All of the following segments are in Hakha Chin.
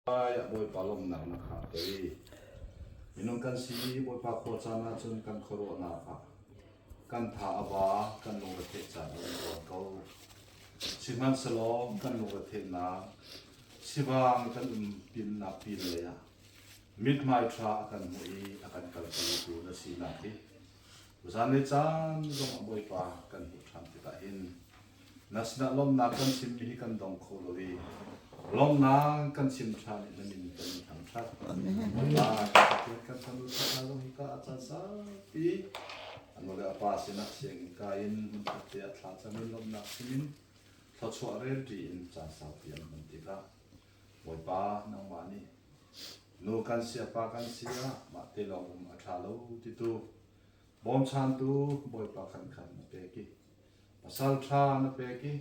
Bawipa lawmhnak na khah ter i minung kan si Bawipa khua caan ahcun kan khuaruahnak ah kan tha a ba, kan lungretheih caan a um tawn ko. Sihmanhsehlaw kan lungretheihnak sivang kan um pinnak pin lei ah mithmai ṭha a kan hmuh i a kan kalpitu na sinak hi zanlei caan zong ah Bawipa kan hmuh ṭhan tikah hin Na sinah lawmhnak kan chimmi hi kan dong kho lo i lawmhnak kan chim ṭhan i na min kan in thangṭhat. Bawipa, Pathian kan fanu ṭha zong hika a caan saupi a nu le a pa sinah sianginn kai in hmunkhat te ah thla cam in lawmhnak chim in thluachuah relṭi in caan saupi an hman tikah Bawipa nangmah nih nu kan si a pa kan si ah mah te lawng um a ṭha lo titu bawmchantu Bawipa khan khan na pek i Pasal ṭha na pek i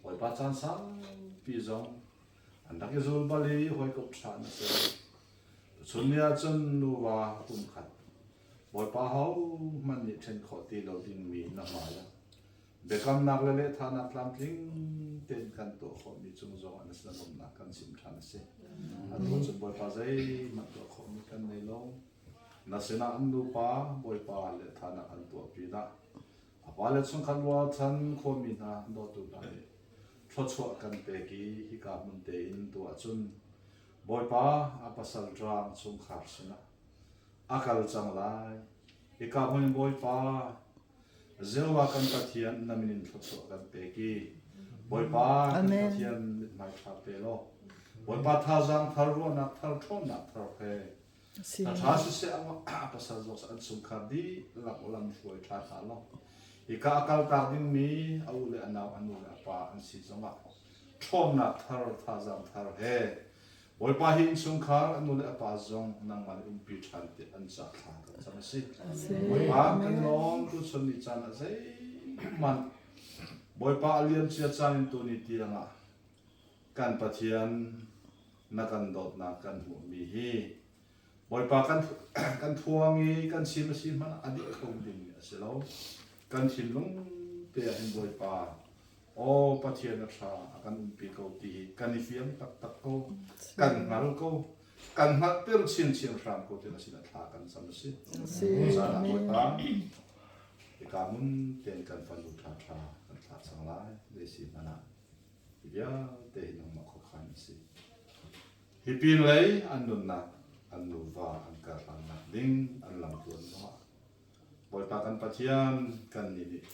Bawipa caan saupi zong an rak i zul bal i hawikom ṭha na ser. Tuchun ni ahcun nuva pumkhat Bawipa hohmanh nih ṭhen khawh ti lo dingmi na hmai ah biakamnak le lehthahnak tlamtling tein kan tuah khawhmi cung zongah na sin lawmhnak kan chim ṭhan a si. Atu cun Bawipa zeihmanh tuah khawhmi kan nei lo. Na sinah an nupa Bawipa lehthahnak an tuah pinah A pale chungkhat rualchan khuami hna dawtu hna nih thluachuah kan pek i hika hmun tein tu ahcun Bawipa a pasal ṭang chungkhar sinah a kal cang lai. Hika hmun in Bawipa Jehovah kan Pathian na min in thluachuah kan pek i Bawipa kan Pathian mithmai ṭha pe law Bawipa thazaang thar ruahnak thar ṭhawnnak thar he A ṭha siseh a pasal zong an chungkhar dihlak lam hruai ṭha hna law hika a kaltak dingmi a u le a nau a nu le a pa an si zongah ṭhawnnak thar thazaang thar he Bawipa hi innchungkhar a nu le a pa zong nangmah nih umpi ṭhan tiah an ca thla kan cam a si. Bawipa kan lawm tuchun ni caan ah zeihmanh Bawipa a liamcia caan in tuni tiangah kan Pathian na kan dawtnak kan hmuhmi hi Bawipa kan kan phuang i kan chim a si hmanh a dih kho ding a si lo. Kan thinlung te ah hin Bawipa aw Pathian a ṭha a kan umpi ko ti hi kan i fiang taktak ko kan hngal ko kan hngalhter chinchin hram ko ti na sinah thla kan cam a si. Caan ah Bawipa hika hmun tein kan fanu ṭha ṭha kan thlah cang lai zei si hmanh ah Hi vialte hi nangmah khuakhan a si. Hi pinlei an nunnak, an nuva an karhlannak ding an lamtluan zongah Bawipa kan Pathian kan nih nih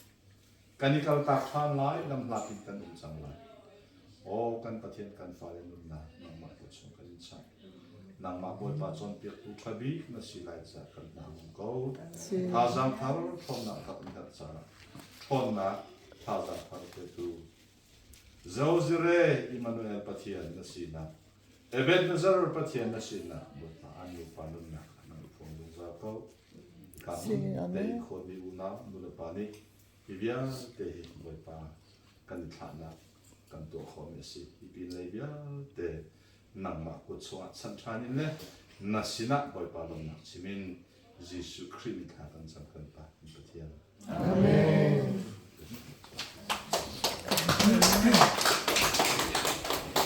kan i kaltak ṭhan lai, lamhlat in kan um cang lai. Aw kan Pathian kan fale nunnak nangmah kut chung kan in chanh. Nangmah Bawipa cawnpiaktu ṭha bik na si lai caah kan hna ngam ko. Thazaang thar ṭhawnnak thar in herh caah ṭhawnnak thazaang thar petu Zozire Immanuel Pathian na sinak, Ebenezer Pathian na sinak, Bawipa an nupa nunnak an i phuang zungzal ko. Hika hmun te i khawnmi unau nulepa nih hi vialte hi Bawipa kan i thlahnak kan tuah khawhmi a si. Hi pinlei vialte nangmah kut chungah chanh ṭhan in le na sinah Bawipa lawmnak chim in Jesuh Khrih min thla kan cam kan Pa kan Pathian. Amen.